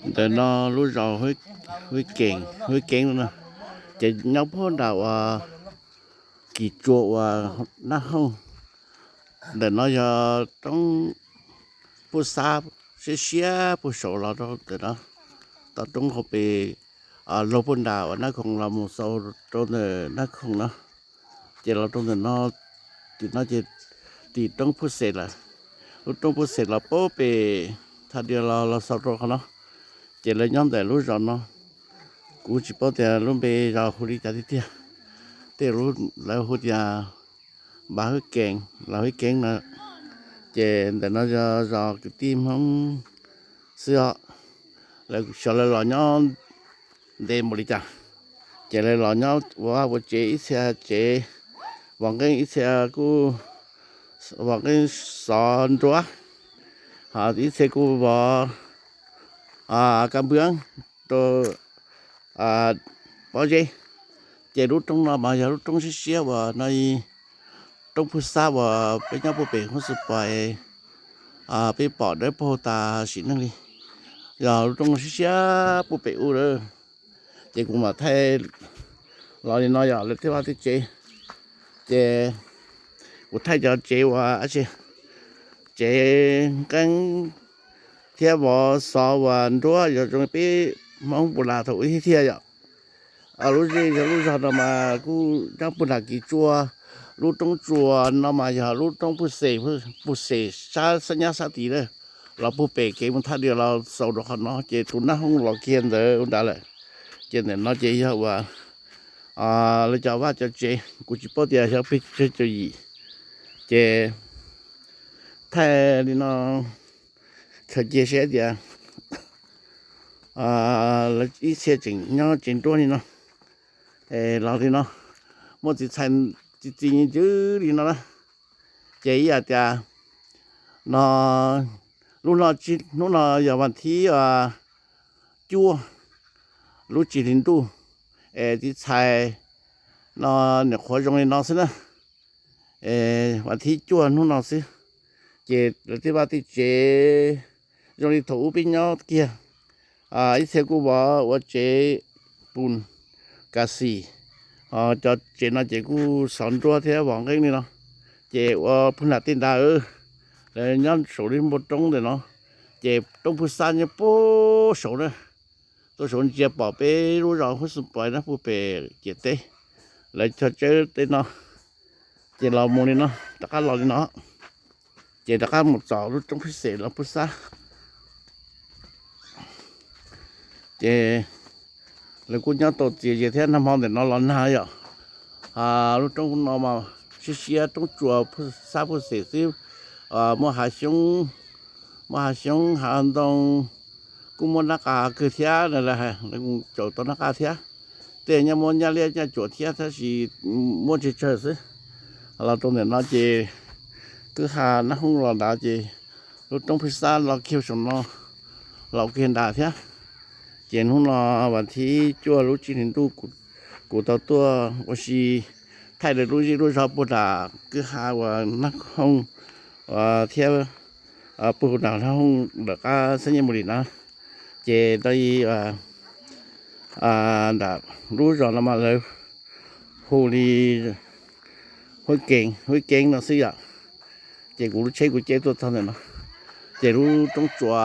Ntawm no lub zos Huib Keeb no, ces nyob puag nram uas Kis Tsua uas Nab Hooj. Ntawm no yog roob Phuj Xab siab siab puag saud los rau ntawm no, toj roob hauv pes laug puag nram uas Nab Khoom los mus xaus rau ntawm Nab Khoom no, ces los rau ntawm no, tim no ces tim roob Phuj Xeem lawm. Lub roob Phuj Xeem los puag pem thaj diav los los xaus rau qhov no, ces lawv nyob ntawm lub zos no. Kuv tsis paub tias lub npe zos hu li cas tiag tiag, tej lawv hu tias Npab Huib Keeb, Los Huib Keeb no. Ces ntawm no yog zos kwv tij Hmoob xwb os, lawv xyov lawv los nyob ntev npaum li cas, ces lawv los nyob ua vaj ua tsev, ib txhia tsev vos nqeeb, ib txhia kuj vos nqeeb xov nruab, ho ib txhia kuj vov kab npwb rau pob zeb. Ces lub roob no mas yog lub roob siab siab uas no, roob Phuj Xab uas peb nyob puag pem Hoob Xus Pais, peb pom dawb paug tas sim neej li, yog lub roob siab siab puag pem ub lawm. Ces kuv mam thaij los li no yog lawv tej vaj tej tsev, ces kuv thaij cov tsev uas tsev nqeeb thiab vov xov uas nruab yog zoo peb Hmoob Pus Las thaum ub thiab yom. Lub zej yog lub zog no mas kuj nyob puag nram Kis Tsua, lub roob Tsua no mas yog lub roob Phuj Xeem, Phuj Xeem sab xab nyab sab tid lawm, los puag pem kev mus thaj diav los xaus rau qhov no, ces tus Nab Hooj los kiag ntawd ua nrad lawm. Ces ntawm no ces yog uas lawv cov vaj cov tsev, kuv tsis paub tias xyov pes tsawg caum yim. Ces thaij li no khaws cia siab tias lawv ib txhia tseem nyob tsev nruab li no, los li no, muaj txiv txhais txiv txiv ncw li no na. Ces ib yam tias no, lub no, hnub no yog vas thib cuaj lub tsib hlis ntuj, es txiv txhais no nyuam qhuav zoo li no xwb na. Vas thib cuaj hnub no xwb, ces lawv tej vaj tej tsev zoo li thaum ub peb nyob kiag. Ib txhia kuj vov ua tsev pus kas xis, cov tsev no ces kuj xov nruab thiab vov nqeeb li no. Ces ua puag nram tej nrad, lawv nyob saum lub npoo roob ntawm no, ces roob Phuj Xab nyob puag saum na. Tuaj saud ntsia pom peb lub zos Hoob Xus Pais na, puag pem ciam teb, lawv cog tsawb tej no, ces los mus li no, rov qab los li no, ces rov qab mus txog lub roob Phuj Xeem los Phuj Xab. Ces lawv kuj nyob tau txias ze thiab, nag hmo ntawm no los nag yom. Lub roob no mas siab siab, roob Tsua Phuj Xab Phuj Xeem xwb, muaj hav xyoob, muaj hav xyoob hav ntoo, kuj muaj nab qa kawg thiab, lawv caum tau nab qa thiab. Tej nyob muaj nyaj liab nyaj cuam thiab, tab sis muaj tsawg tsawg xwb. Los rau ntawm no ces kwj ha Nab Hoob los ntawd ces lub roob Phuj Xab los kiag saum no, los kiag nrad thiab. Ces hnub no vas thib cuaj lub tsib hlis ntuj, kuv tau tuaj ua si thaij lawv lub zej lub zog puag nram kwj ha uas Nab Hoob thiab puag nram Nab Hoob lawm qab xab nyaj mus li na. Ces tau nram lub zos no mas lawv hu li Huab Keeb, Huab Keeb no xwb yom. Ces kuv lub tsheb kuv caij tuaj txog ntawm no, ces lub roob Tsua,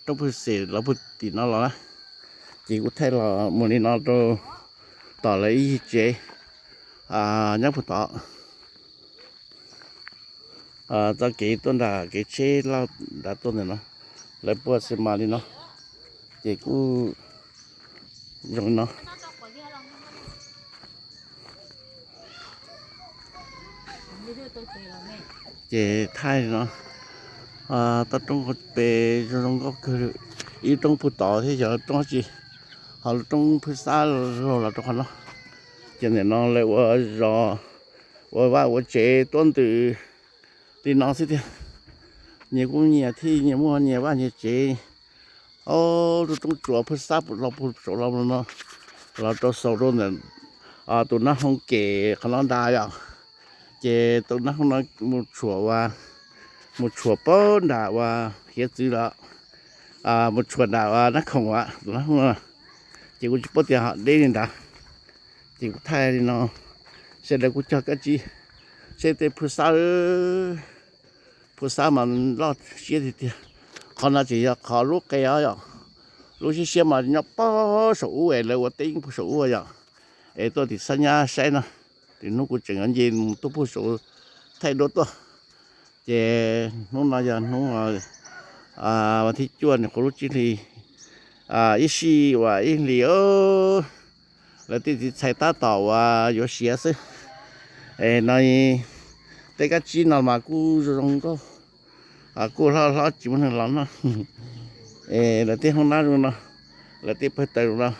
roob Phuj Xeem los puag tim no los na. Ces kuv thaij los mus li no rau tom lawv ib yig tsev nyob puag tod. Txoj kev tuaj nram kev tsheb loj nrad tuaj ntawm no, lawv puag xi mas li no, ces kuj zoo li no. Ces thaij no, toj roob pem zoo zoo nkauj kawg, ib roob puag tod thiab yog roob tsi, ho lub roob Phuj Xab laug los rau qhov no. Ces ntawm no lawv ua zos, ua vaj ua tsev tuab ntws li no xwb tiag. Nyias kuj nyias thiaj nyias muaj nyias vaj nyias tsev. Ob lub roob Tsua Phuj Xab los puag saud los no, los rau saud rau ntawm tus Nab Hoob kem qhov no nrad yom. Ces tus Nab Hoob no mus tshuam ua, mus tshuam puag nram ua hiav txwv los mus tshuam nram Nab Khoom as, tus Nab Khoom no. Ces kuv tsis paub tias ho deb li ntawd, ces kuv thaij li no. Sawv daws kuj cog kab tsib, seb tej phwj xab, phwj xab mas loj siab tiag tiag. Qhov no tseem yog qhov lub qe os yom. Lub siab siab mas nyob pog saum ub es lawv ua teb yeej pug saum ub yom. Es tuaj tim Xab Nyab saib no, tim hnub kuv tseem nce mus tuaj pug saud thaij duab tuaj. Ces hnub no yog hnub vas thib cuaj, nyuam qhuav lub tsib hlis, ib sij uas ib hlis, lawv tej txiv txhais tab tom uas yuav siav xwb. Es no tej kab tsib no mas kuj zoo zoo nkauj, kuj hlob hlob tsis muaj neeg los noj. Es lawv tej hoob nab zoo no, lawv tej pawg taws zoo no,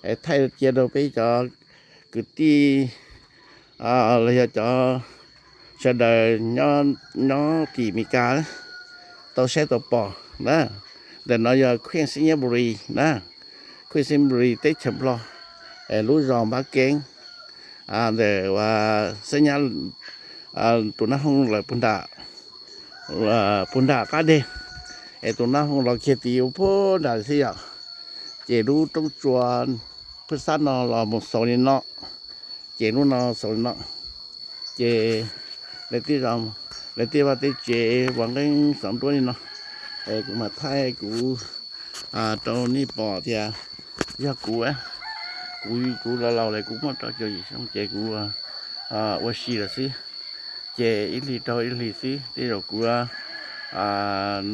es thaij cia rau peb cov kwv tij los yog cov sawv daws nyob tim Meskas tau saib tau pom na. Ntawm no yog Queensbury na, Queensbury teb chaws Nplog, es lub zos Npab Keeb, ntawm uas Xab Nyab tus Nab Khoom lawm puag nram, puag nram qab deg, es tus Nab Khoom los kiag tid ua puag nram xwb yom. Ces lub roob tsua phwj xab no los mus xaus li no, ces lub no xaus li no, ces lawv tej vaj tej tsev uas nqeeb xov nruab li no. Es kuv mam thaij kuv rau nej pom tias yog kuv, kuv, kuv laus laus lawm, kuv muaj rau caum yim xyoo ces kuv ua si lawm xwb. Ces ib hlis rau ib hlis xwb, tej zaum kuv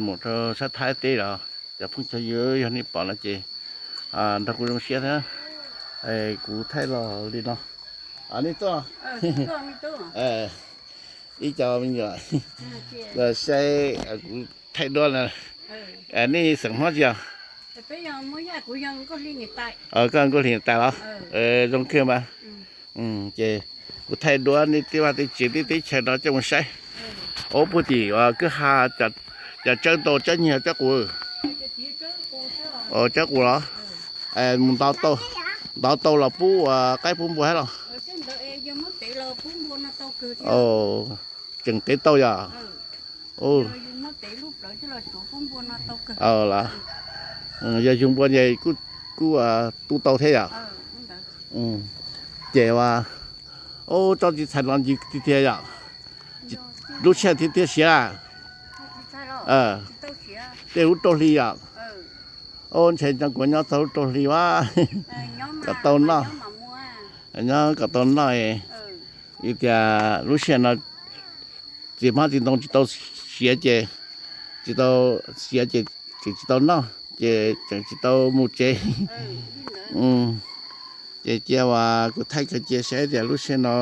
mus rau sab Thaib teb los cov phooj cov ywg yog nej pom no ces nrog kuv zoo siab thiab. Kuv thaij los li no. Nej tuaj, ib co me nyuam los saib kuv thaij duab na. Nej xeem Hmoob tsi os? Koj Nkauj Hli niam tais los? Zoo kawg mas. Ces kuv thaij duab nej tej vaj tej tsev tej teb chaws no coj mus saib. Ua puag tim kwj ha, cov tsawb ntau tsawb nyiag tsawb qus. Tsawb qus los? Mus ntov tau los pub uas qaib pub npua thiab los? Tseem tev tau yom? Los yog yug npua ces kuj tu tau thiab yom? Ces ua, tso txiv txhais no ncig tiag tiag yom? Lub sij hawm tiag tiag siav a? Tej lub rau hli yom? Ua ntshe nco kuv nyob txog lub rau hli a, kom tau noj, nyob kom tau noj. Vim tias lub sij hawm no txiv hmab txiv ntoo tsis tau siav ces, tsis tau siav ces tseem tsis tau noj ces tseem tsis tau mus tsev. Ces cia uas kuv thaij kawg cia saib tias lub sij hawm no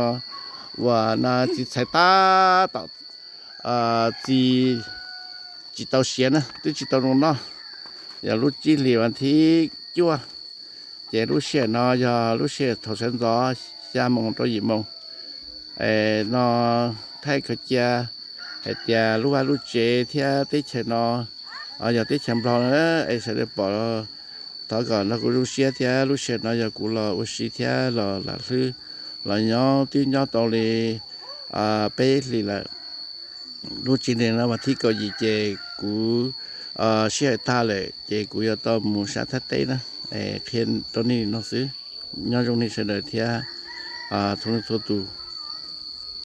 uas no txiv txhais tab tom txiv tsis tau siav na, twb tsis tau zoo noj. Yog lub tsib hlis vas thib cuaj, ces lub sij hawm no yog lub sij hawm thaum sawv ntxov xya moos rau yim moos. No thaij kawg cia hais tias lub vaj lub tsev thiab teb chaws no yog teb chaws Nplog na, es sawv daws pom thov kom nrog kuv zoo siab thiab. Lub sij hawm no yog kuv los ua si thiab los lam hlwb, los nyob twb nyob tau li peb hlis lawm. Lub tsib hlis no vas thib kaum yim ces kuv sij hawm tag lawm ces kuv yuav tau mus sab Thaib teb na. Qhia rau nej li no xwb. Nyob zoo nej sawv daws thiab txhua leej txhua tus.